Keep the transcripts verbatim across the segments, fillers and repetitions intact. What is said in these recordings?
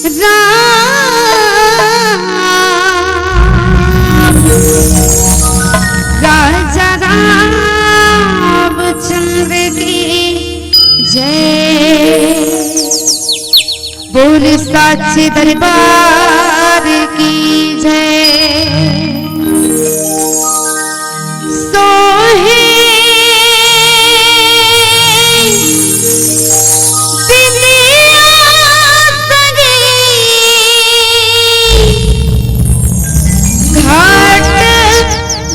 राम, राजा रामचंद्र की जय। बोल साचे दरबार की जय। सोहे बिंदिया सरी, घाट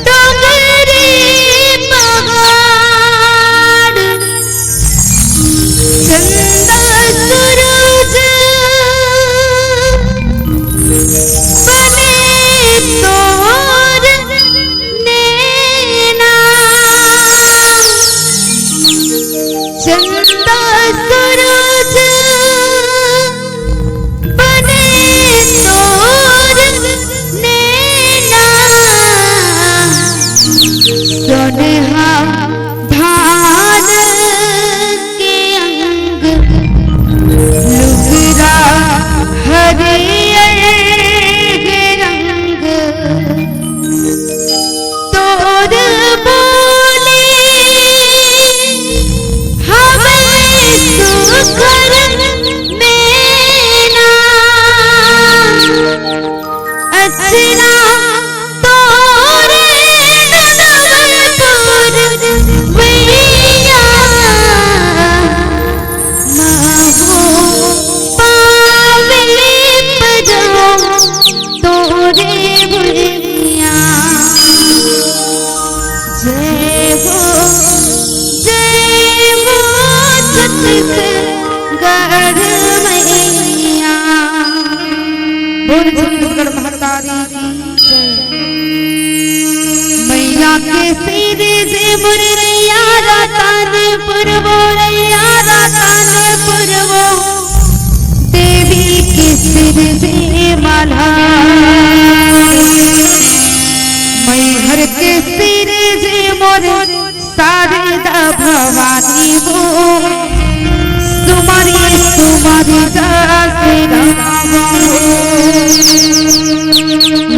डोंगरी पहाड़, चंदा सूरज बने तोर नैना। चंदा सूरज बने तोर नैना। सोनहा धान के अंग, लुगरा हरियर रंग। तोर बोली हवे सुघर मैना। अचरा तोरे नवलपुर वैया, माहो पावे पजो तोरे भुइया। जय हो, जय हो छत्तीसगढ़ मैया। बोल छत्तीसगढ़ महतारी की जय। मैया के सिर जे मुरैया रतनपुर वो, रैया रतनपुर वो, देवी के सिर जे माला। मैहर के सिर जे मोर शारदा भवानी वो, सुमरी सुमरी जस राम वो।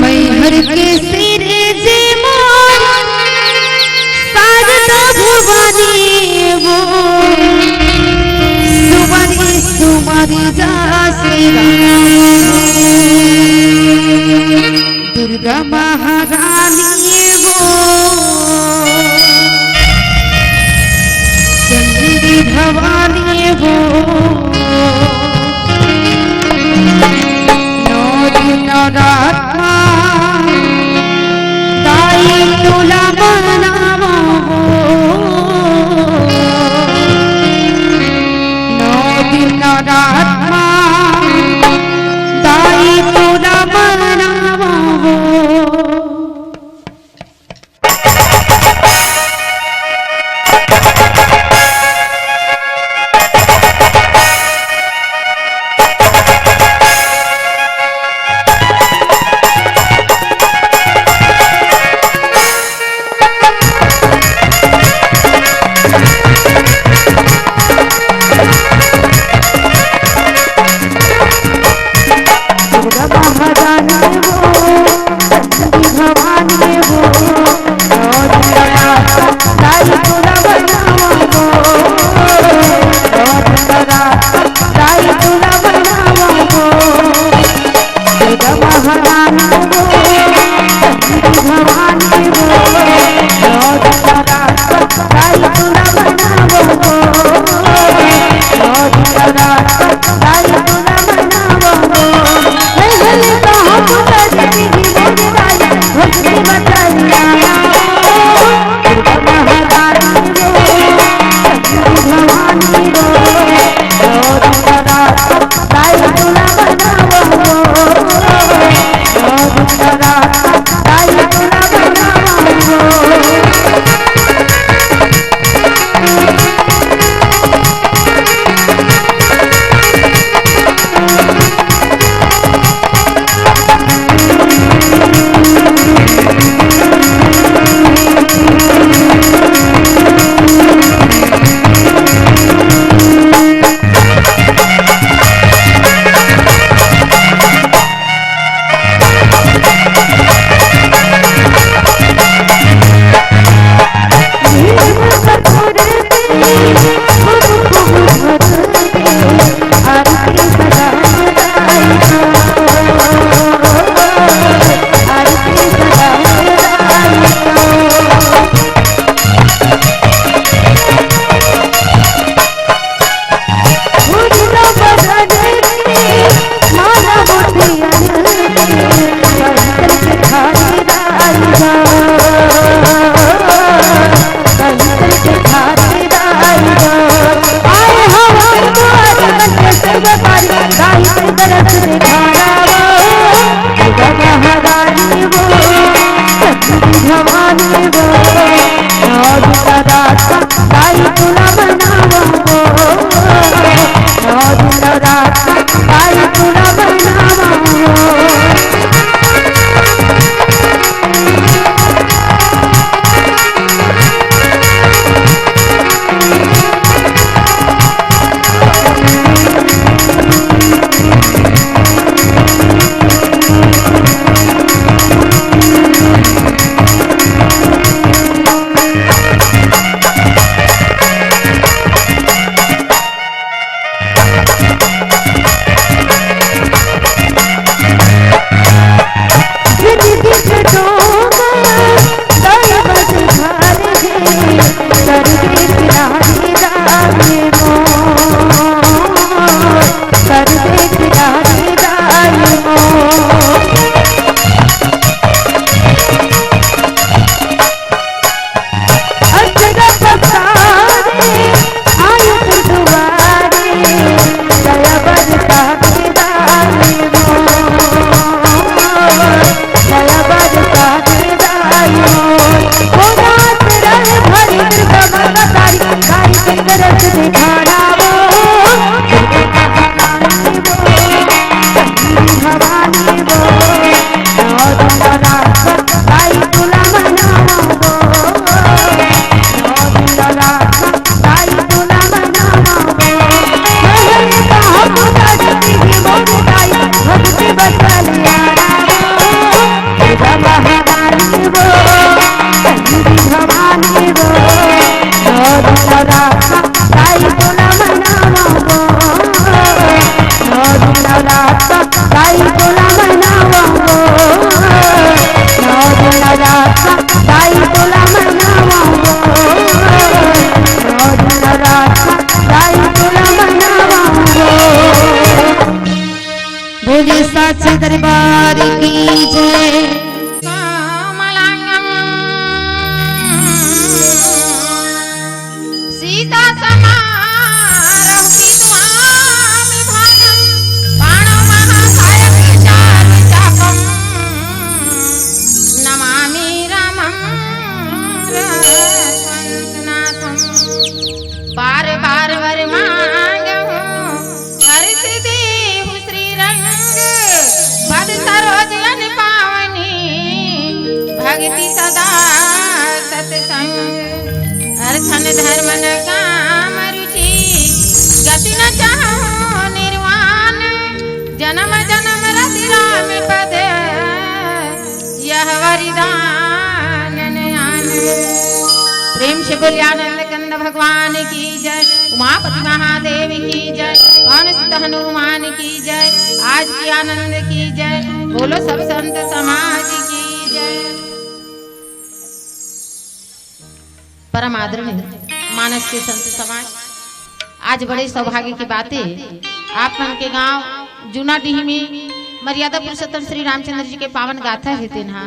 मैहर के सिर जे मोर शारदा भवानी वो, सुमरी सुमरी जस राम वो। दुर्गा महारानी वो, चंडी भवानी वो, नौ दिन नवरात मा दाई तोला मनावो वो। नौ दिन नवरात मा दाई तोला मनावो वो। नवरात दाई तोला मनावंगो, नौ दिन नवरात दाई तोला मनावंगो, नौ दिन नवरात दाई तोला मनावंगो। बोलिए साचे दरबार की जय। कमलांगं सीता समारंभ स्वामी भागं बाणो महाकायं चारु चापं नमामि रामं रघुनाथं। बार बार वर मांगहु हर्ष देहु श्री रंग, पद सरोज अन पावनी, भक्ति सदा सत्संग। अर धन धर्म न काम रुचि, गति न चाहहु निर्वाण, जन्म जन्म रति राम पद, यह वरदान नयन। प्रेम से बोलिए आनंद कंद भगवान की जय, उमापति महादेव की जय, पवन सुत हनुमान की जय, आज की आनंद की जय, बोलो सब संत समाज की जय। परम आदरणीय मानस के संत समाज, आज बड़े सौभाग्य की बात है, आप मन के गांव जूना डीह में मर्यादा पुरुषोत्तम श्री रामचंद्र जी के पावन गाथा हे तेन हा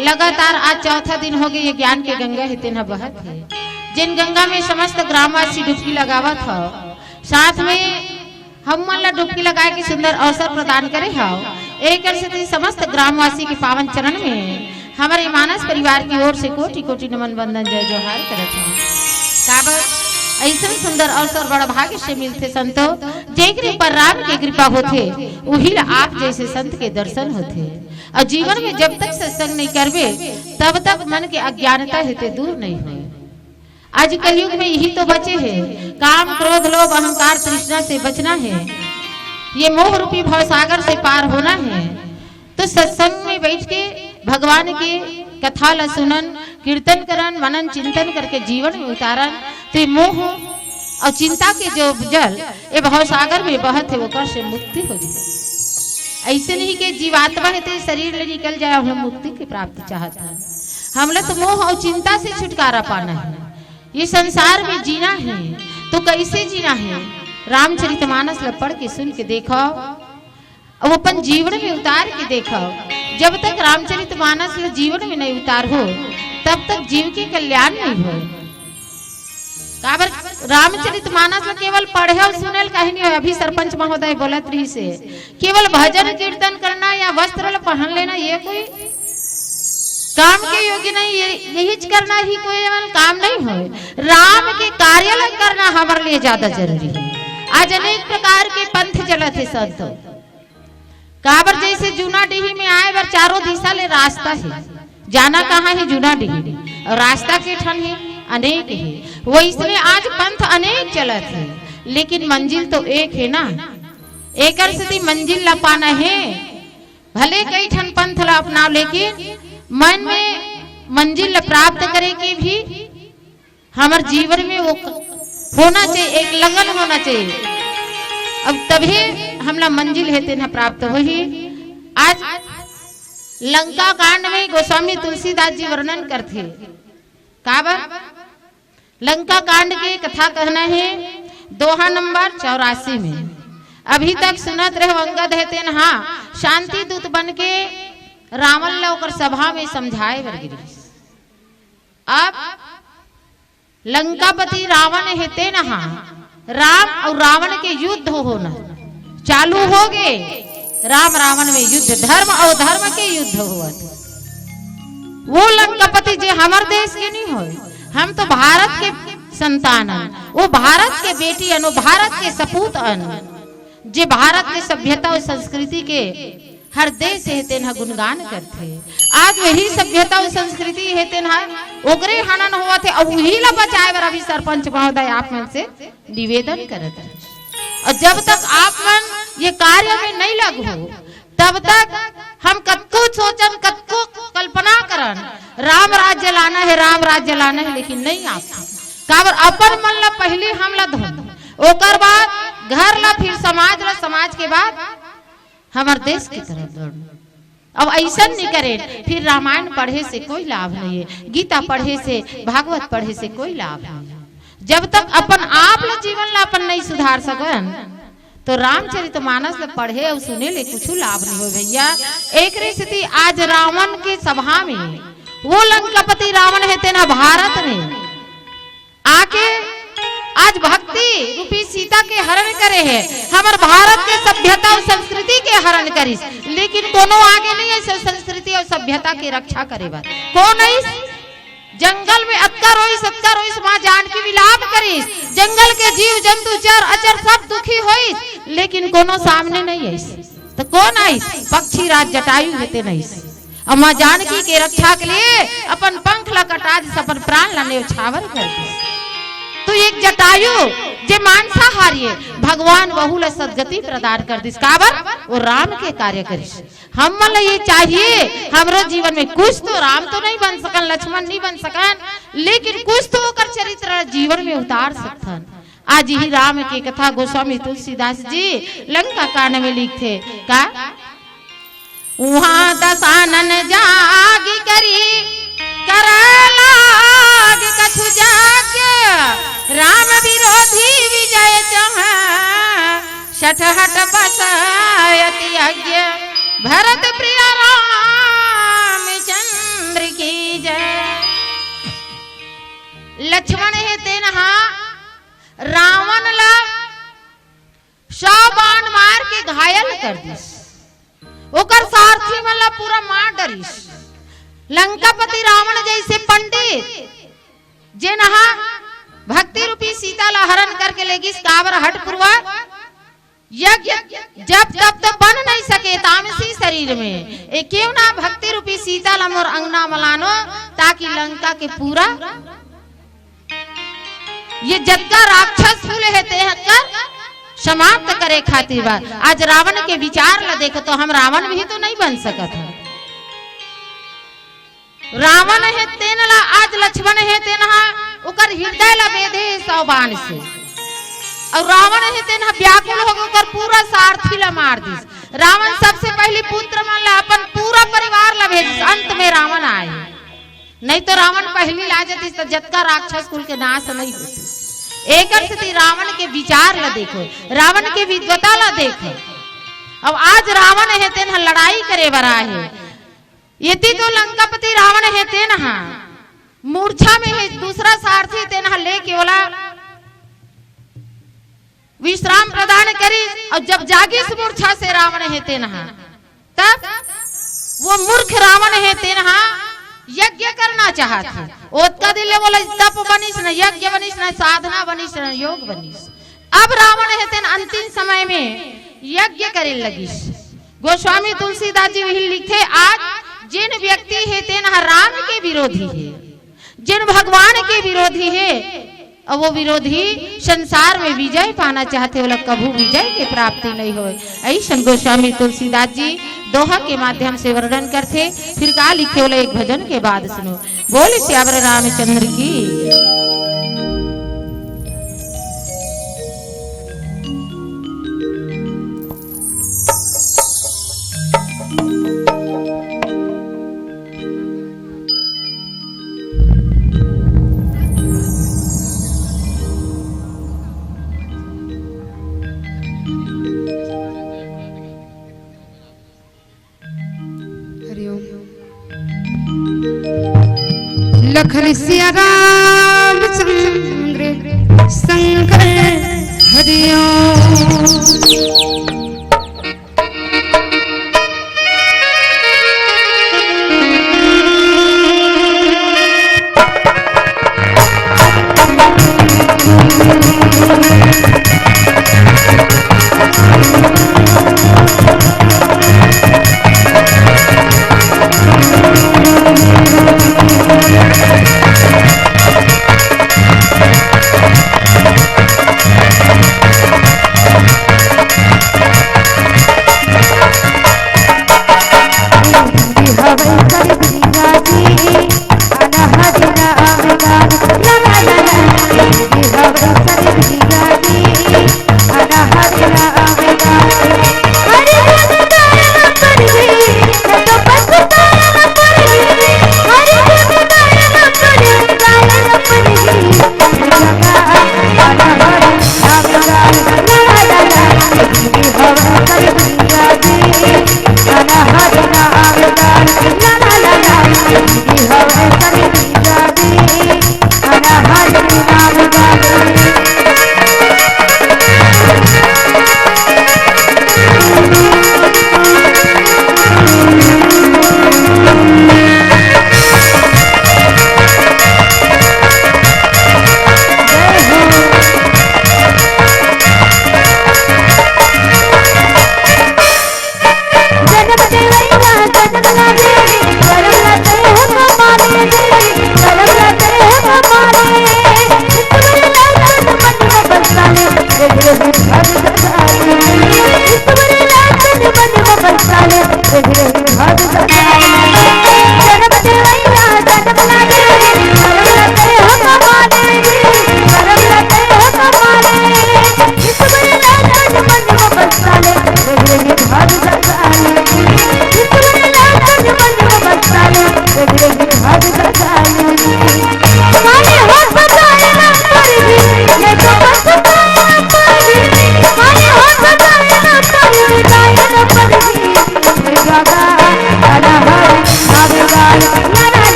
लगातार आज चौथा दिन हो गए, ये ज्ञान के गंगा हे तेन हा बहत हे, जिन गंगा में समस्त ग्रामवासी डुबकी लगावत हो, साथ में हम मन ला डुबकी लगाए के सुंदर अवसर प्रदान करे हव। एकर सेती समस्त ग्रामवासी के पावन चरण में हमर ए मानस परिवार की ओर से कोटि कोटि नमन वंदन जय जोहार करत हव। काबर अइसन सुंदर अवसर बड़ भाग्य से मिलथे संतो, जेकरे ऊपर राम के कृपा होथे, उही ला आप जैसे संत के दर्शन होथे। अउ जीवन में जब तक सत्संग नहीं करबे, तब तक मन के अज्ञानता हे ते दूर नहीं होय। आज कलयुग में यही तो बचे हे, काम, क्रोध, लोभ, अहंकार, तृष्णा से बचना हे, ये मोह रूपी भवसागर से पार होना हे। तो सत्संग में बैठ के भगवान के कथा ला सुनन, कीर्तन करन, मनन चिंतन करके जीवन में उतारन, तो ये मोह अउ चिंता के जो जल ये भवसागर में बहत हे, ओकर से मुक्ति हो जाए। ऐसे नहीं कि जीवात्मा हे ते शरीर ले निकल जाए, हम मुक्ति की प्राप्ति चाहत हन। हमला तो मोह अउ चिंता से छुटकारा पाना हे। ये संसार में जीना हे, तो कैसे जीना हे? रामचरितमानस ला पढ़ के, सुन के देखव, अउ अपन जीवन में उतार के देखव। जब तक रामचरितमानस ला जीवन में नहीं उतारहू, तब तक जीव के कल्याण नहीं होय। काबर रामचरितमानस ला केवल पढ़े अउ सुने ल कहीं नहीं होय। अभी सरपंच महोदय बोलत रहिसे, केवल भजन कीर्तन करना या वस्त्र ल पहन लेना, ये कोई काम के योग्य नहीं, ये, यही करना ही कोई केवल काम नहीं होय। राम के कार्य ल करना हमर लिए ज्यादा जरूरी हे। आज अनेक प्रकार के पंथ चलत हे संतो। काबर जैसे जूना डीह में आए बर चारों दिशा ले रास्ता हे, जाना कहाँ हे? जूना डीह। अउ रास्ता के ठन हे, अनेक हे। वैसने आज पंथ अनेक चलत हे, लेकिन मंजिल तो एक हे ना। एकर सेती मंजिल ला पाना हे, भले कई ठन पंथ ला अपनाव, लेकिन मन में मंजिल ला प्राप्त करे के भी हमर जीवन में वो क-, होना चाहिए, एक लगन होना चाहिए। अब तभी हमला मंजिल हे तेन हा प्राप्त होही। आज लंका कांड में गोस्वामी तुलसीदास जी वर्णन करथे। काबर? लंका कांड के कथा कहना हे दोहा नंबर चौरासी में। अभी तक सुनत रहे अंगद हे तेन हा शांति दूत बन के रावण ला ओकर सभा में समझाए बर गिरिस। अब लंकापति रावण हे तेन हा राम अउ रावण के युद्ध होना चालू हो गे। राम रावण में युद्ध, धर्म अउ धर्म के युद्ध होवत। वो लंकापति जे हमर देश के नहीं होय, हम तो भारत के संतान हन, वो भारत के बेटी हन, वो भारत के सपूत हन, जे भारत के सभ्यता अउ संस्कृति के हर देश हे तेन ह गुणगान करथे। आज वही सभ्यता अउ संस्कृति हे तेन ह ओकरे हनन होवत हे, अउ उही ला बचाए बर अभी सरपंच महोदय आप मन से निवेदन करत हे। अउ जब तक आप मन ये कार्य में नहीं लगहू, तब तक हम कतको सोचन, कतको कल्पना करन, राम राज्य लाना हे, राम राज्य लाना हे, लेकिन नहीं आप। काबर अपन मन ला पहली हम ला धोन, ओकर बाद घर ला, फिर समाज ला, समाज के बाद हमर देश के तरफ दौड़। अब अइसन नहीं करे, फिर रामायण पढ़े से कोई लाभ नहीं है, गीता पढ़े से, भागवत पढ़े से कोई लाभ नहीं है। जब तक अपन आप ल जीवन ला अपन नहीं सुधार सकन, तो रामचरित मानस ल पढ़े अउ सुने ले कुछ लाभ नहीं हो भैया। एक सेती आज रावण के सभा में, वो लंकापति रावण हे तेना भारत में आके आज भक्ति रूपी सीता के हरण करे हे, हमर भारत के सभ्यता अउ संस्कृति के हरण करिस, लेकिन कोनो आगे नहीं अइसे संस्कृति अउ सभ्यता के रक्षा करे बर। कोन अइस? जंगल में अतका रोइस, अतका रोइस, माँ जानकी विलाप करिस। जंगल के जीव जंतु चर अचर सब दुखी होइस, लेकिन कोनो सामने नहीं आइस। त कोन आइस? पक्षी राज जटायु हे तेन आइस। अउ माँ जानकी के रक्षा के लिए अपन पंख ला कटा दिस, अपन प्राण ला न्यौछावर कर दिस। तो एक जटायु जे मांसाहारी हे, भगवान वहू ला सदगति प्रदान कर दिस। काबर? वो राम के कार्य करिस। हमन ला ये चाहिए, हमरो जीवन में कुछ तो, राम तो नहीं बन सकन, लक्ष्मण नहीं बन सकन, लेकिन कुछ तो ओकर चरित्र ला जीवन में उतार सकथन। आज ही राम के कथा गोस्वामी तुलसीदास जी लंका कांड में लिखथे का? उहाँ दसानन जागि करी करलाग कछु जाग्य, राम विरोधी विजय चहाँ सठहठ बसयति यज्ञ, भरत प्रिय रामचंद्र की जय। लक्ष्मण हे तेनहा रावण ला सौ बाण मार के घायल कर दिस, ओकर सारथी मन ला पूरा मार डरिस। लंकापति रावण जइसे पंडित जेनहा भक्ति रूपी सीता ला हरण करके ले गिस, काबर हठ पूर्वक यज्ञ जब तब तो बन नहीं सके तामसी शरीर में, ए क्यों ना भक्ति रूपी सीता ला मोर अंगना म लानो, ताकि लंका के पूरा ये जतका राक्षस कुल हे तेहकर समाप्त करे खातिर बा। आज रावण के विचार ला देखो तो हम रावण भी तो नहीं बन सकत हन। रावण हे तेन ला आज लक्ष्मण हे तेन हा ओकर हृदय ला बेधे हे सौ बाण से। अउ रावण हे तेन हा व्याकुल होके ओकर पूरा सारथी ला मार दिस। रावण सबसे पहली पुत्र मन ला अपन पूरा परिवार ला भेजिस, अंत में रावण आए। नहीं तो रावण पहली ला जतिस त जतका राक्षस कुल के नाश नहीं होतिस। एकर सेती रावण के विचार ला देखो, रावण के विद्वता ला देखो। अब आज रावण हे तेन हा लड़ाई करे बर आए हे। एती तो लंकापति रावण हे तेन हा मूर्छा में हे, दूसरा सारथी तेन हा लेके ओला विश्राम प्रदान करिस, अउ जब जागिस मूर्छा से रावण हे तेन हा, तब वो मूर्ख रावण हे तेन हा यज्ञ करना चाहत हे। ओतका दिन ले बोले तप बनिस न, यज्ञ बनिस न, साधना बनिस न, योग बनिस। अब रावण हे तेन अंतिम समय में यज्ञ करे लगिस। गोस्वामी तुलसीदास जी वही लिखे, आज जिन व्यक्ति हे तेन हा राम के विरोधी हे, जिन भगवान के विरोधी हे, अउ वो विरोधी संसार में विजय पाना चाहथे, ओला कभू विजय के प्राप्ति नहीं होय। अइसन गोस्वामी तुलसीदास जी दोहा के माध्यम से वर्णन करथे। फिर का लिखे, ओला एक भजन के बाद सुनो। बोल सियावर रामचंद्र की। हरिओम। लखन सिया रामचंद्र शंकर हरिओम।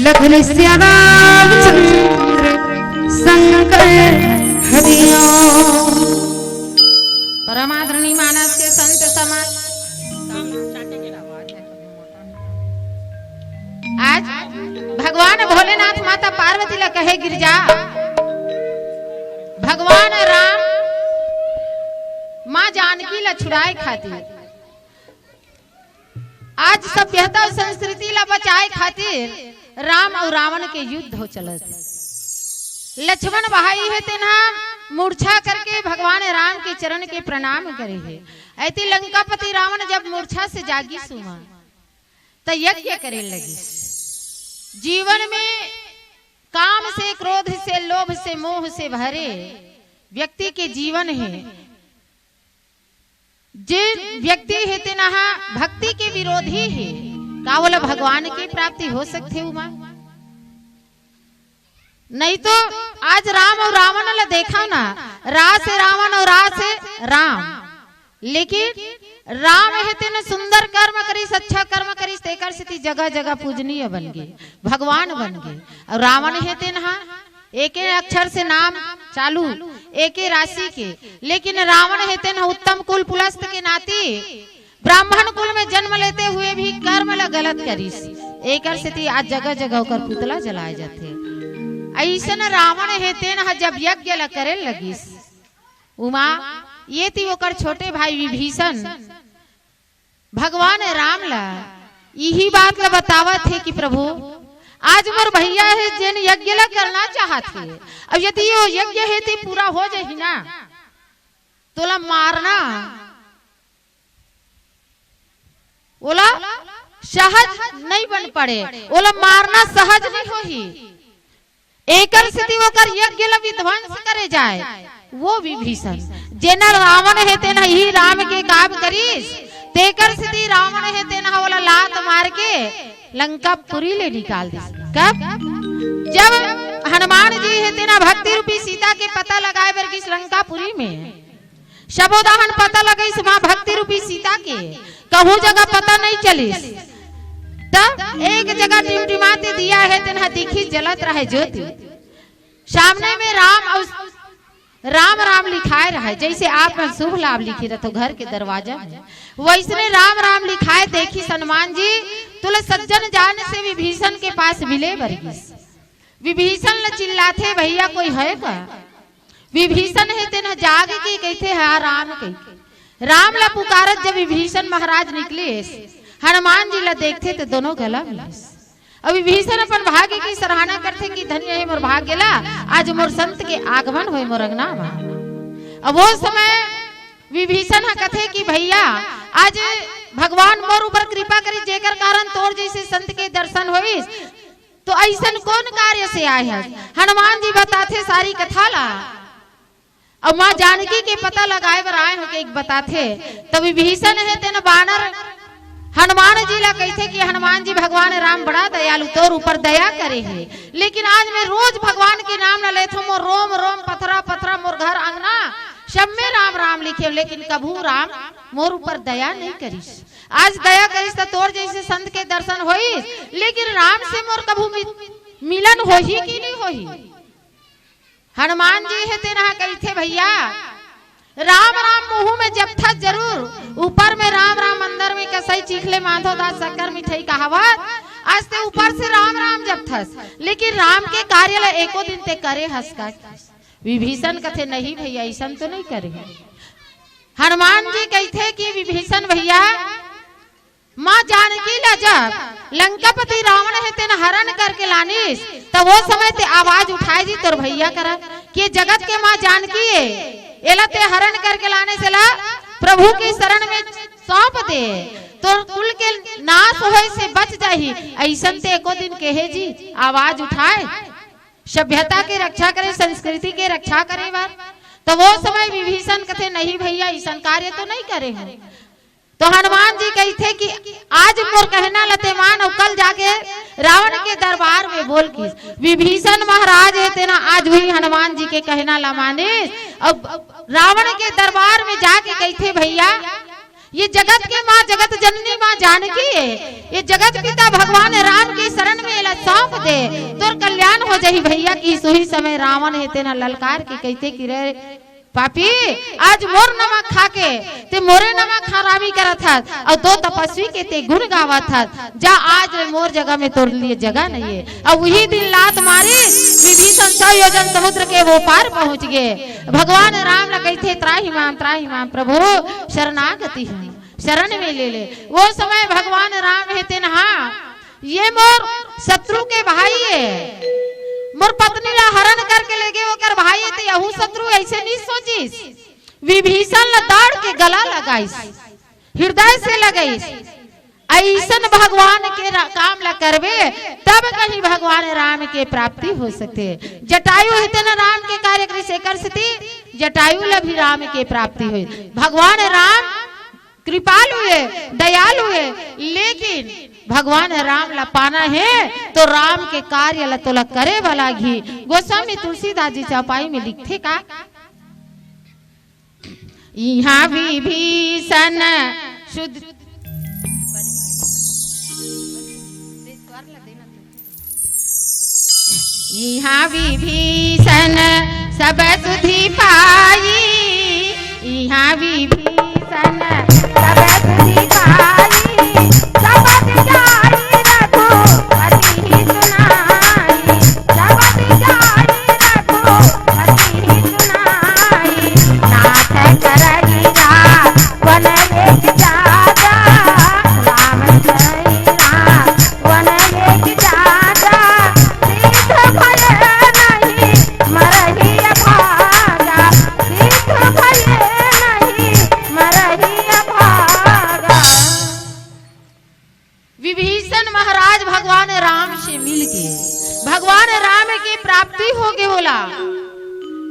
लखन श्याम चंद्र शंकर हरिओम। परमादरणीय मानस के संत समाज, आज भगवान भोलेनाथ माता पार्वती ला कहे गिरजा, भगवान राम माँ जानकी ला छुड़ाए खातिर, आज सभ्यता अउ संस्कृति ला बचाए खातिर राम अउ रावण के युद्ध हो चलत हे। लक्ष्मण भाई हे, तेन हा मूर्छा करके भगवान राम के चरण के प्रणाम करे हे। ऐती लंकापति रावण जब मूर्छा से जागिस उमा, त यज्ञ करे लगिस। जीवन में काम से, क्रोध से, लोभ से, मोह से भरे व्यक्ति के जीवन हे। जे व्यक्ति हे, तेन हा भक्ति के विरोधी हे, का ओला भगवान के प्राप्ति हो सकथे उमा? नहीं तो आज राम अउ रावण ला देखव ना, रा से रावण अउ रा से राम, लेकिन राम हे, तेन सुंदर कर्म करिस, अच्छा कर्म करिस, तेकर सेती जगह जगह पूजनीय बन गे, भगवान बन गे। अउ रावण हे, तेन हा एके अक्षर से नाम चालू, एके राशि के, लेकिन रावण हे, तेन हा उत्तम कुल पुलस्त के नाती ब्राह्मण कुल में जन्म लेते हुए भी कर्म ला गलत करिस। एकर सेती आज जगह जगह ओकर पुतला जलाए जाथे। अइसन रावण हे, तेन हा जब यज्ञ ला करे लगिस उमा, ये ती ओकर छोटे भाई विभीषण भगवान राम ला इही बात ला बतावत हे कि प्रभु, आज मोर भैया हे, जेन यज्ञ ला करना चाहत हे, अब यदि यो यज्ञ हे ते पूरा हो जाही ना, तोला मारना, ओला सहज नहीं बन पड़े, ओला मारना सहज नहीं होही। एकर सेती ओकर यज्ञ ल विध्वंस करे जाय। वो विभीषण, जेन रावण हे तेन ही राम के काम करिस, तेकर सेती रावण हे तेन ह ओला लात मार के लंकापुरी ले निकाल दिस। कब? जब हनुमान जी हे तेन ह भक्ति रूपी सीता के पता लगाए बर गिस लंकापुरी में। सबो डहन पता लगइस माँ भक्ति रूपी सीता के, कहूँ जगह पता नहीं चलिस। तब एक जगह टिमटिमाते दिया हे तेन ह दिखिस, जलत रहे ज्योति। सामने में राम अउ राम राम लिखाए रहे, जैसे आप मन शुभ लाभ लिखे रथो घर के दरवाजा में, वैसने राम राम लिखाए। देखिस हनुमान जी, तुला सज्जन जान से विभीषण के पास मिले बर गिस। विभीषण ल चिल्लाथे, भैया कोई है का? विभीषण हे तेन ह जाग के कहिथे, हाँ राम कहिके। राम ल पुकारत जब विभीषण महाराज निकलिस, हनुमान जी ल देखथे त दोनों गला मिलिस। अब विभीषण अपन भाग्य के सराहना करथे कि धन्य हे मोर भाग्य ला, आज मोर संत के आगमन होय मोर अंगना म। अब वो समय विभीषण ह कथे कि भैया, आज भगवान मोर ऊपर कृपा करिस, जेकर कारण तोर जैसे संत के दर्शन होइस, तो अइसन कौन कार्य से आए हस? हनुमान जी बताथे सारी कथा ला। अउ माँ जानकी के पता लगाए बर आए हो के एक बताथे। तब विभीषण हे तेन बानर हनुमान जी ला कहिथे कि हनुमान जी, भगवान राम बड़ा दयालु, तोर ऊपर दया करे हे, लेकिन आज मैं रोज भगवान के नाम ला लेथों, मोर रोम रोम पथरा पथरा मोर घर अंगना सब में राम राम लिखे, लेकिन कभू राम मोर ऊपर दया नहीं करिस। आज दया करिस त तोर जैसे संत के दर्शन होइस, लेकिन राम से मोर कभू मि-, मिलन होही कि नहीं होही? हनुमान जी हे तेन ह कहिथे, भैया राम राम मुंह में जपथस जरूर, ऊपर में राम राम, अंदर में कसई, चीख ले माधो दास, शक्कर मिठाई कहावत, आज ते ऊपर से राम राम जपथस, लेकिन राम के कार्य ला एको दिन ते करे हस का? विभीषण कथे, नहीं भैया, अइसन तो नहीं करे। हनुमान जी कहिथे कि विभीषण भैया, माँ जानकी ला जब लंकापति रावण हे तेन हरण करके लानिस, त वो समय ते आवाज उठाए जी तोर भैया करा कि ये जगत के माँ जानकी हे, एला ते हरण करके लाने से ला प्रभु के शरण में सौंप दे, तोर कुल के नाश होए से बच जाही। अइसन ते एको दिन कहे जी, आवाज उठाए, सभ्यता के रक्षा करे, संस्कृति के रक्षा करे बर। तो वो समय विभीषण कथे, नहीं भैया, अइसन कार्य तो नहीं करे हूँ। तो हनुमान जी कहिथे कि आज मोर कहना ल ते मान, अउ कल जाके रावण के दरबार में बोल किस। विभीषण महाराज हे तेन ह आज उही हनुमान जी के कहना ला मानिस। अब रावण के दरबार में जाके कहिथे, भैया, ये जगत के माँ, जगत जननी माँ जानकी हे, ये जगत पिता भगवान राम के शरण में एला सौंप दे, तोर कल्याण हो जाही भैया। कि उही समय रावण हे तेन ह ललकार के कहिथे कि रे पापी, आज मोर नमक खा के ते मोरे नमक हरामी करत हस, अउ तो तपस्वी के ते गुण गावत हस। जा, आज ले मोर जगह में तोर लिए जगह नहीं हे। अउ उही दिन लात मारिस, विभीषण सौ योजन समुद्र के वो पार पहुंच गे। भगवान राम ला कहिथे, त्राहि माम, त्राहि माम, प्रभु शरणागति हम, शरण में ले ले। वो समय भगवान राम हे तेन ह ये मोर शत्रु के भाई हे, मोर पत्नी ला हरण करके ले गे, ओकर भाई हे, ते यहू शत्रु, अइसे नहीं सोचिस। विभीषण ला दौड़ के गला लगाइस, हृदय से लगाइस। अइसन भगवान के रा-, काम ला करबे, तब कहीं भगवान राम के प्राप्ति हो सकथे। जटायु हे तेन राम के कार्य करिस, एकर सेती जटायु ला भी राम के प्राप्ति होइस। भगवान राम कृपालु हे, दयालु हे, लेकिन भगवान राम ला पाना हे तो राम के कार्य ला तोला करे वाला घी। गोस्वामी तुलसीदास जी चौपाई में लिखथे का, इहाँ विभीषण सुध इहाँ विभीषण सब सुधि पाई, इहाँ विभीषण सब सुधि पाई। सब जाई रघुपति सुनाई, सब जाई रघुपति सुनाई। नाथ करई रावण एक जादा, राम सैना वन एक जादा, सिद्ध भय नहीं मरहि अभागा, सिद्ध भय नहीं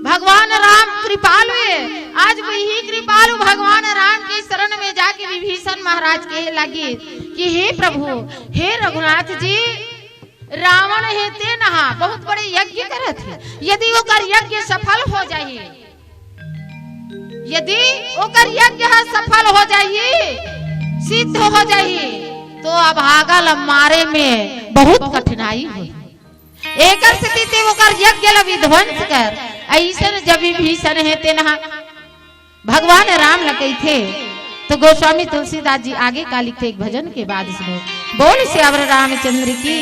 भगवान राम कृपालु हे। आज वही कृपालु भगवान राम के शरण में जाके विभीषण महाराज कहे लगे कि हे प्रभु, हे रघुनाथ जी, रावण हे तेन हा बहुत बड़े यज्ञ करत हे, यदि ओकर यज्ञ सफल हो जाही, यदि ओकर यज्ञ ह सफल हो जाही, सिद्ध हो जाही, तो अभागा ल मारे में बहुत कठिनाई होही। एकर सेती ते ओकर यज्ञ ल विध्वंस कर। अइसन जब विभीषण हे तेन ह भगवान राम ल कहिथे, तो गोस्वामी तुलसीदास जी आगे का लिखथे, एक भजन के बाद सुनो। बोल सियावर रामचंद्र की।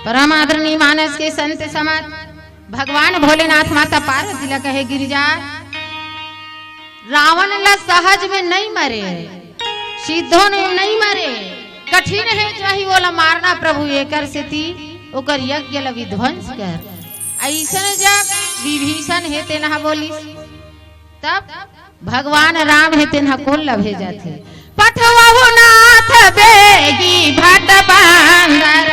परम आदरणीय मानस के संत समाज, भगवान भोलेनाथ माता पार्वती ला कहे, गिरिजा, रावण ला सहज में नइ मरे, सिद्धो ने नइ मरे, कठिन हे जाही ओला मारना प्रभु, एकर सेती ओकर यज्ञ ला विध्वंस कर। अइसन जब विभीषण हे तेन ह बोलिस, तब भगवान राम हे तेन ह कोन ला भेजथे? पठवहु नाथ बेगी भट बंदर,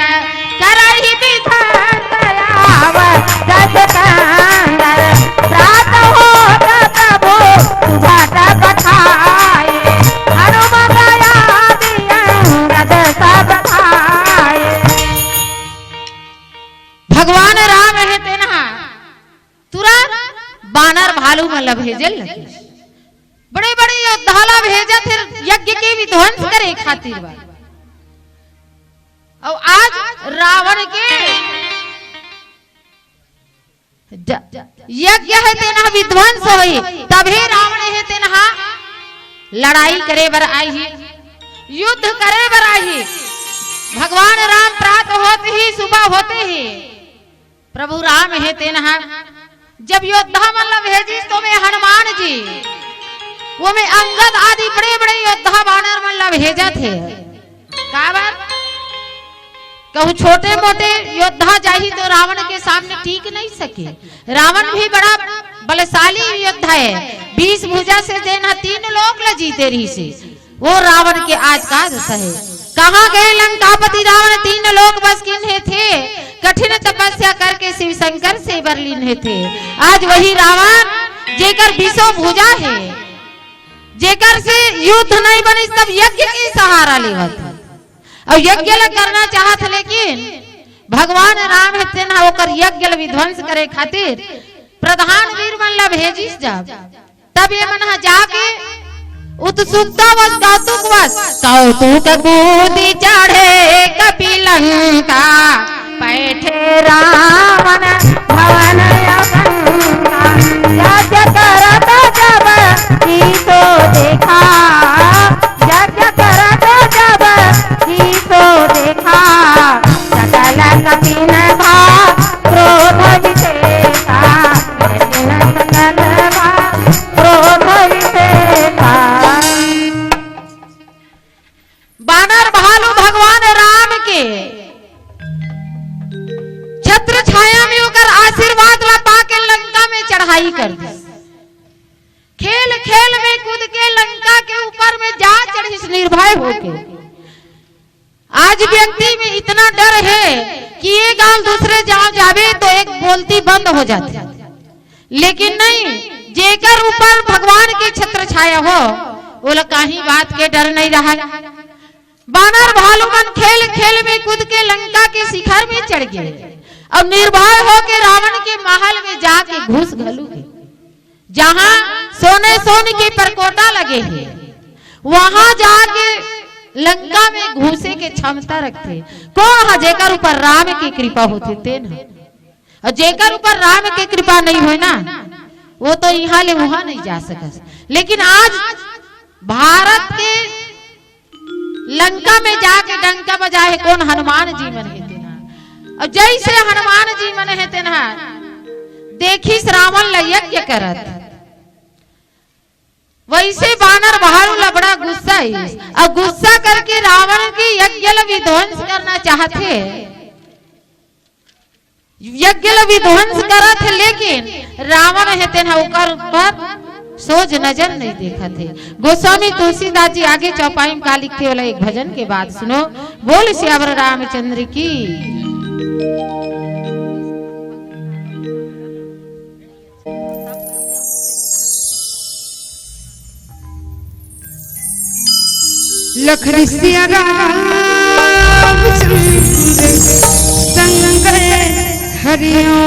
करहि बिधान आव जस कंदर। प्रात होत तबो भेजे लगिस। बड़े-बड़े योद्धा ला भेजथे यज्ञ के विध्वंस करे खातिर बर। अउ आज रावण के ज-, यज्ञ हे तेन ह विध्वंस होही, तभे रावण हे तेन ह लड़ाई करे बर आही, युद्ध करे बर आही। भगवान राम प्रात होत ही, सुबह होते ही प्रभु राम हे तेन ह जब योद्धा मन ला भेजिस, तो में हनुमान जी, वो में अंगद आदि बड़े-बड़े योद्धा बानर मन ला भेजथे। काबर? कहूँ छोटे-मोटे योद्धा जाही तो रावण के सामने टिक नहीं सके। रावण भी बड़ा बलशाली योद्धा हे, बीस भुजा से जेन ह तीन लोक ला जीते रहिसे। वो रावण के आज का दशा हे। कहाँ गए लंकापति रावण, तीन लोक बस कीन्हे थे, कठिन तपस्या करके शिव शंकर से वर लीन्हे थे। आज वही रावण जेकर बीसों भुजा हे, जेकर से युद्ध नहीं बनिस तब यज्ञ के सहारा लेवत हे। अउ यज्ञ ला करना चाहत हे, लेकिन भगवान राम हे तेन ह ओकर यज्ञ ला विध्वंस करे खातिर प्रधान वीर मन ला भेजिस जब तब ये मन ह जाके उत्सुकता वश, कौतुक वश, कौतुक कूदि चढ़े कपि लंका, बैठे रावण भवन अवंका। यज्ञ करत जब ही तो देखा, यज्ञ करत जब ही तो देखा, सकल कपिन भा क्रोध विशेषा। बानर भालू भगवान राम के छत्र छाया में ओकर आशीर्वाद ला पाके लंका में चढ़ाई कर दिस। खेल खेल में कूद के लंका के ऊपर में जा चढ़िस निर्भय होके। आज व्यक्ति में इतना डर हे कि ये गांव दूसरे गांव जाबे तो एक बोलती बंद हो जाथे, लेकिन नहीं, जेकर ऊपर भगवान के छत्र छाया हो, ओला काहीं बात के डर नहीं रहय। बानर भालू मन खेल खेल में कूद के लंका के शिखर में चढ़ गे अउ निर्भय होके रावण के महल में जाके घुस घलू गे। जहाँ सोने सोन के परकोटा लगे हे, वहाँ जाके लंका में घुसे के क्षमता रखथे। कोन ह? जेकर ऊपर राम के कृपा होथे तेन ह। अउ जेकर ऊपर राम के कृपा नहीं होय ना, वो तो इहाँ ले उहाँ नहीं जा सकस। लेकिन आज भारत के लंका में जाके डंका बजाए हे कोन? हनुमान जी मन हे तेन ह। अउ जइसे हनुमान जी मन हे तेन ह देखिस रावण ल यज्ञ करत, वइसे बानर भालू ल बड़ा गुस्सा आइस, अउ गुस्सा करके रावण के यज्ञ ल विध्वंस करना चाहथे। यज्ञ ल विध्वंस करत हे, लेकिन रावण हे तेन ह ओकर ऊपर सोझ नजर नहीं देखत हे। गोस्वामी तुलसीदास जी आगे चौपाई में का लिखथे, ओला एक भजन के बाद सुनो। बोल सियावर रामचंद्र की। लखन सिया राम चंद्र संग हरिओ।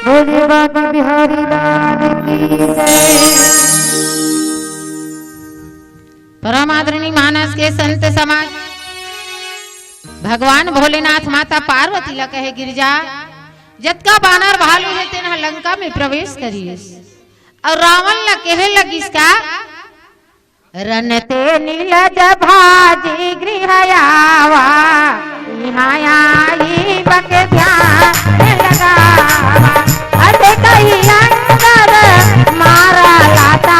भोले बाबा बिहारी लाल की जय। परम आदरणीय मानस के संत समाज, भगवान भोलेनाथ माता पार्वती ला कहे, गिरजा, जतका बानर भालू हे, तेन ह लंका में प्रवेश करिस। अउ रावण ला कहे लगिस का, रन ते नीलज भाजी गृह आवा, इहाँ आई बक ध्यान लगावा। अस कहि अंगद मारा लाता,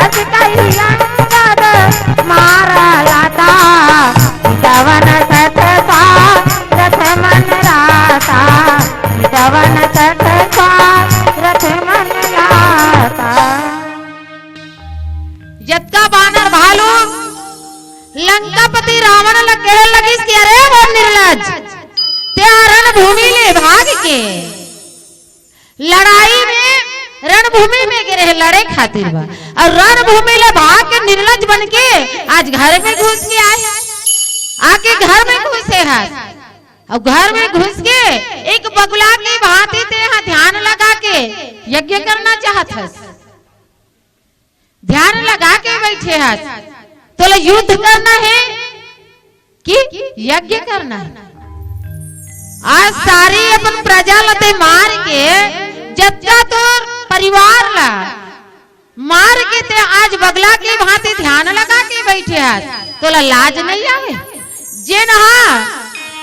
अस कहि अंगद मारा लाता। जवन सत सारथ मन राता, जवन सत सारथ मन राता। जतका बानर भालू लंकापति रावण ल कहे लगिस कि अरे वो निर्लज, भूमि ले भाग के लड़ाई में रणभूमि में गे रहे लड़े खातिर बा, अउ रणभूमि ले भाग के निर्लज बन के आज घर में घुस के आए, आके घर में घुसे हस, अउ घर में घुस के एक बगुला के भांति तेहा ध्यान लगा के यज्ञ करना चाहत हस। ध्यान लगा के बैठे हस, तोला युद्ध करना हे कि यज्ञ करना हे? आज सारी अपन प्रजा ल ते मार के, जतका तोर परिवार ला मार के ते आज बगला के भांति ध्यान लगा के बैठे हस, तोला लाज नहीं आवे? जेन हा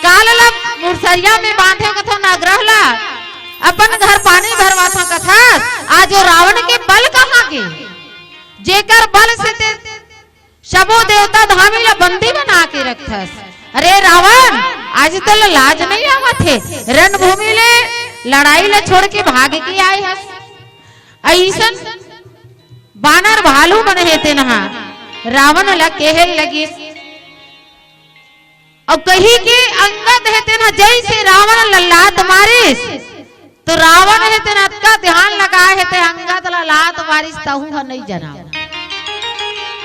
काल ला मुसरिया में बांधे कथो नवग्रह ला, अपन घर पानी भरवाथो कथस, आज वो रावण के बल कहाँ गे? जेकर बल से ते सबो देवता धामी ला बंदी बना के रखथस। अरे रावण, आज तोला लाज नहीं आवत हे? रणभूमि ले लड़ाई ला छोड़ के भाग के आए हस। अइसन बानर भालू मन हे तेन हा रावण ला केहे लगिस। अउ कही के अंगद हे तेन हा जइसे रावण ला लात मारिस, तो रावण हे तेन अतका ध्यान लगाए हे ते अंगद ला लात मारिस, तहू ह नहीं जना।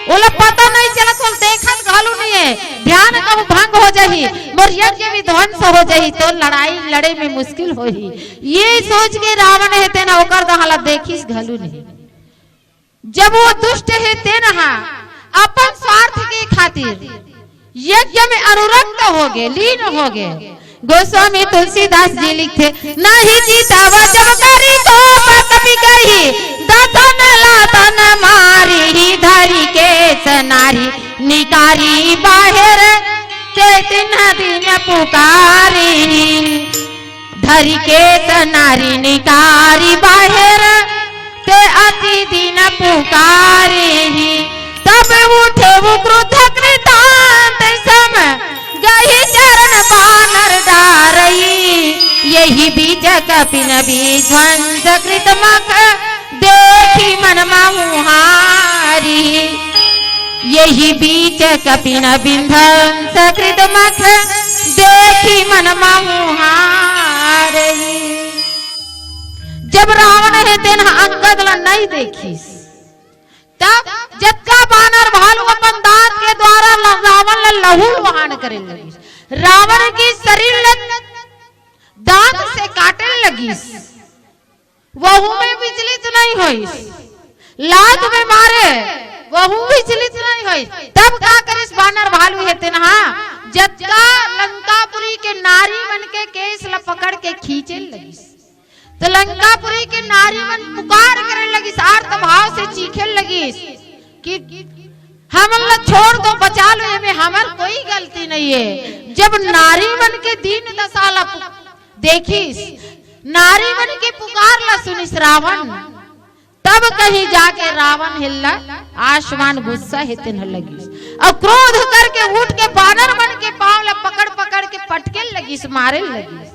ओला पता नहीं चलत, ओला देखत घलो नहीं हे। ध्यान कहूँ भंग हो जाही, मोर यज्ञ विध्वंस हो जाही, तो लड़ाई लड़े में मुश्किल होही। ये सोच के रावण हे तेन ओकर दहा ला देखिस घलो नहीं। जब वो दुष्ट हे तेन हा अपन स्वार्थ के खातिर यज्ञ में अनुरक्त हो गे, लीन हो गे। गोस्वामी तुलसीदास जी लिखथे, "नहीं जीता वचन करी कोप कपि कही, दतन लातन मारी, धरि केस नारी निकारी बाहेर, ते तिन्ह दिन पुकारी।" धरि केस नारी निकारी बाहेर, ते अति दिन पुकारिही। तब उठे वो क्रुद्ध कृतांत सम, गही चरण बानर डारई। यही बीच कपिन विध्वंस कृत मख, देखी मन माहु हारी। यही बीच कपिन विध्वंस कृत मख, देखी मन माहु हारी। जब रावण हे तेन ह अंगद ला नहीं देखिस, तब जतका बानर भालू अपन दांत के द्वारा ल-, रावण ला लहू लुहान करे लगिस, रावण के शरीर ला दांत से काटे लगिस। वहू में विचलित नहीं होइस, लात में मारे, वहू विचलित नहीं होइस। तब का करिस बानर भालू हे तेन हा, जतका लंकापुरी के नारी मन के केस ला पकड़ के खींचे लगिस। तो लंकापुरी के नारी मन पुकार करे लगिस, आर्त भाव से चीखे लगिस कि हमन ला छोड़ दो, बचा लो, एमे हमर कोई गलती नहीं है। जब नारी मन के दीन दशा ला पु-, देखिस, नारी मन के पुकार ला सुनिस रावण, तब कहीं जाके रावण हिल्ला आसमान गुस्सा हे तेन ह लगिस, अउ क्रोध करके उठ के बानर मन के पांव ला पकड़ पकड़ के पटके लगिस, मारे लगिस।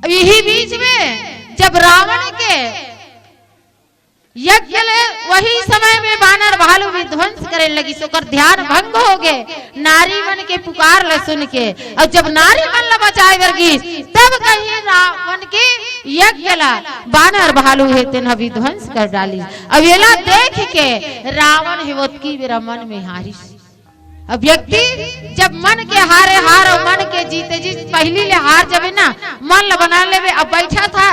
अब यही बीच में जब रावण के यज्ञ ले वही समय में बानर भालू विध्वंस करे लगिस, ओकर ध्यान भंग हो गे नारी मन के पुकार ला सुन के। अउ जब नारी मन ला बचाए बर गिस, तब कहीं रावण के यज्ञ ला बानर भालू हे तेन ह विध्वंस कर डालिस। अब एला देख के रावण हे ओतकी बेरा मन में हारिस। अब व्यक्ति जब मन के हारे हार अउ मन के जीते जीत, पहली ले हार जबे ना, मन ला बना लेबे, अब बैठा था,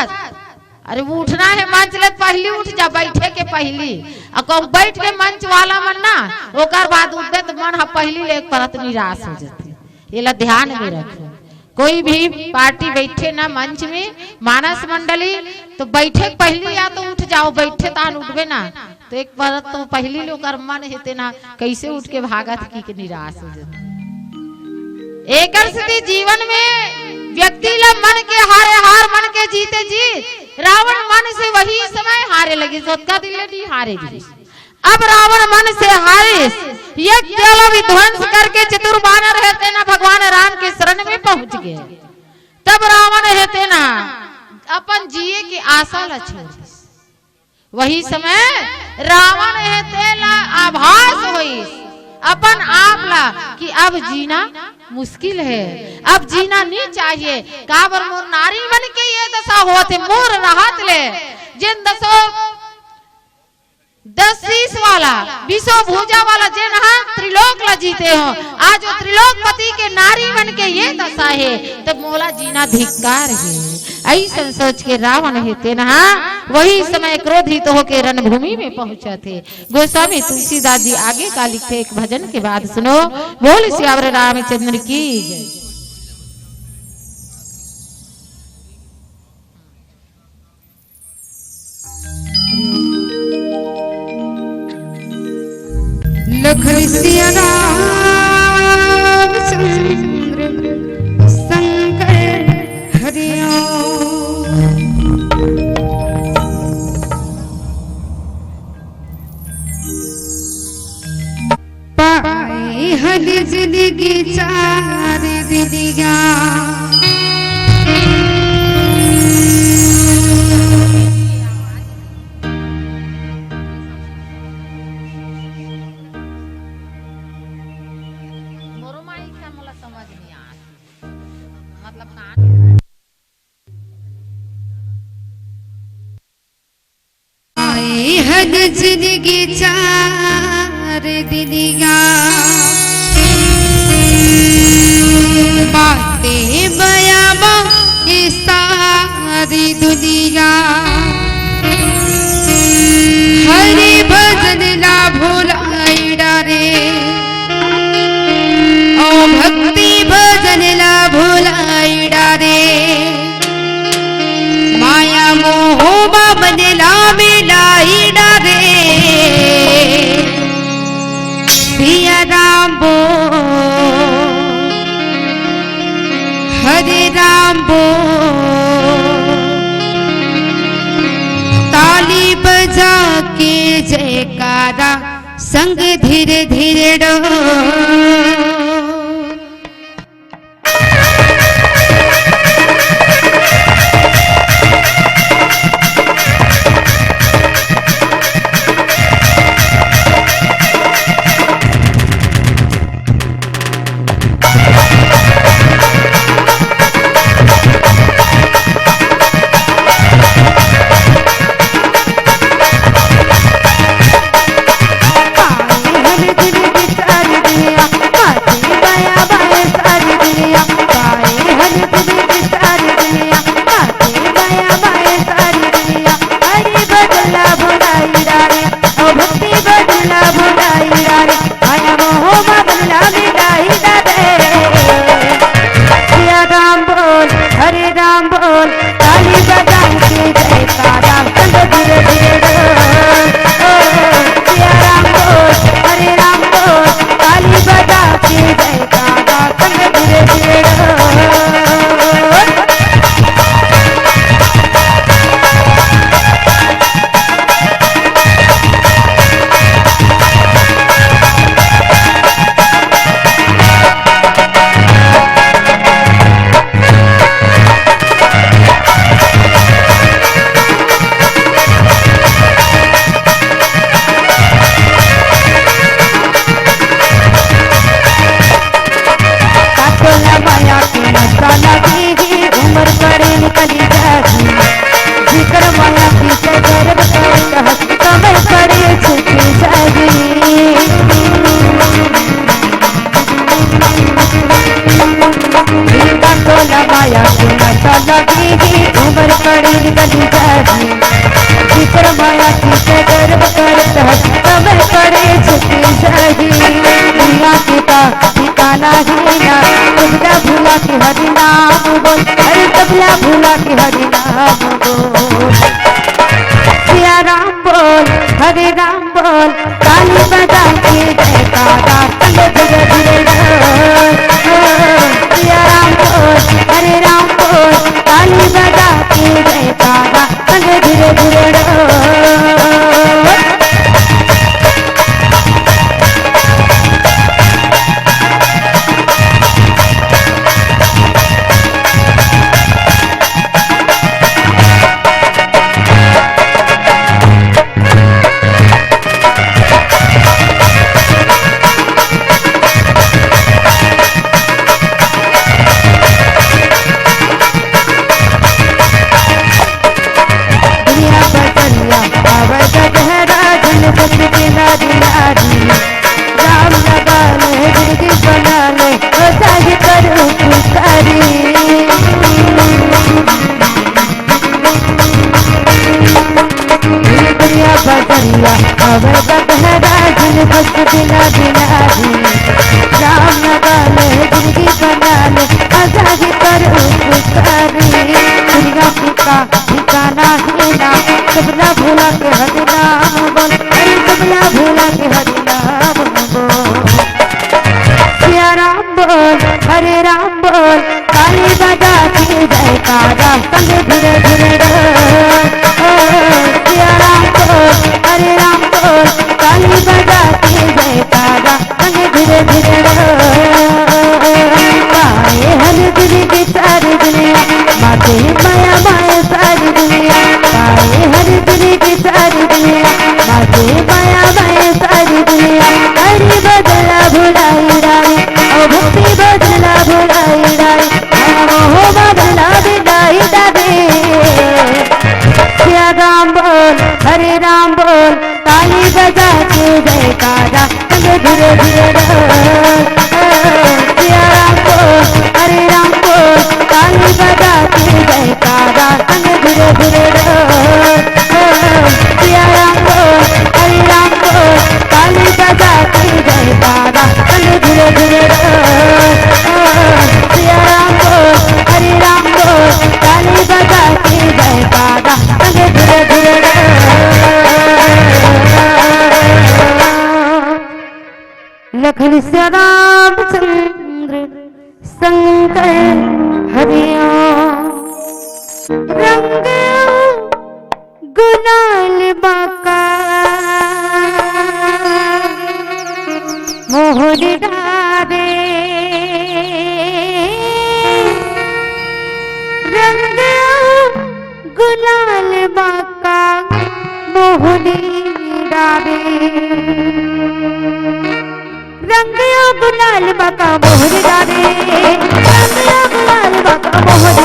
अरे उठना हे मंच ले पहली उठ जा, बैठे के पहली। अउ कहूँ बैठ के मंच वाला मन ना, ओकर बाद उठबे तो मन ह पहली ले एक परत निराश हो जाथे। एला ध्यान में रखो। कोई भी पार्टी बैठे ना मंच में, मानस मंडली, तो बैठे के पहली या तो उठ जाओ, बैठे तान उठबे ना, तो एक परत तो पहली ले ओकर मन हे तेन ह कैसे उठ के भागत कि के निराश हो जाथे। एकर सेती जीवन में व्यक्ति ला मन के हारे हार, मन के जीते जीत। रावण मन से वही समय हारे लगिस, ओतका दिन ले नहीं हारे रहिस। अब रावण मन से हारिस, यज्ञ ला विध्वंस करके चतुर बानर हे तेन ह भगवान राम के शरण में पहुंच गे। तब रावण हे तेन ह अपन जिए के आशा ला छोड़ दिस। वही समय रावण हे तेला आभास होइस अपन आप ला कि अब जीना मुश्किल हे। अब जीना नी चाहिए। काबर मोर नारी मन के ये दशा होत हे, मोर रहत ले जेन दसो दस शीश वाला, बीसो भुजा वाला जेन ह त्रिलोक ला जीते हो, आज वो त्रिलोकपति के नारी मन के ये दशा हे, तब मोला जीना धिक्कार हे। अइसन सोच के रावण हे तेन ह वही समय क्रोधित होके रणभूमि में पहुंचत हे। गोस्वामी तुलसीदास जी आगे का लिखथे एक भजन के बाद सुनो। बोल सियावर रामचंद्र की जय। लखन सिया रामचंद्र शंकर हरिओम। पाए हन जिनगी चार दिनिया। मोरो माई का मोला समझ नहीं आत। मतलब का आए हन जिनगी चार दिनिया। बातें मया मा ये सारी दुनिया। हरि भजन ला भुलाई डारे, ओ भक्ति भजन ला भुलाई डारे। माया मोह मा मन ला मिलाई डारे। सिया राम बोल, हरे राम बोल, ताली बजा के जयकारा, संग धीरे धीरे डोल। बिना बिना रे राम लगा ले, जिंदगी बना ले, आजा ही कर उपकारी। दुनिया की का ठिकाना है ना, सपना भुला के हरि नाम बोल, अरे सपना भुला के हरि नाम बोल। सिया राम बोल, हरे राम बोल, ताली बजा के जयकारा, संग धीरे धीरे डोल। ओ, सिया राम बोल, हरे राम बोल, ताली बजा के जयकारा, संग धीरे धीरे डोल। पाए हर दिल की सारी दुनिया, माँ के माया माए सारी दुनिया। पाए हर दिल की सारी दुनिया, माँ के माया माए सारी दुनिया। हरि भजन भुलाई डारी, ओ भक्ति भजन भुलाई डारी, हम हो भजन बिलाई डारी। सिया राम बोल, हरे राम बोल, ताली बजा के जयकारा, संग धीरे धीरे डोल। सिया राम बोल, हरे राम बोल, ताली बजा के जयकारा, संग धीरे धीरे डोल। सिया राम बोल, हरे राम बोल, ताली बजा के जयकारा, संग धीरे धीरे डोल। सिया राम बोल, हरे राम बोल, ताली बजा के जयकारा, संग धीरे धीरे डोल। लखन सिया रामचंद्र शंकर हरिओम। रंग गुलाल बाका मोहर डारे। रंग गुलाल बाका मोहर डारे। रंग गुलाल बाका मोहर डारे। रंग गुलाल बाका मोहर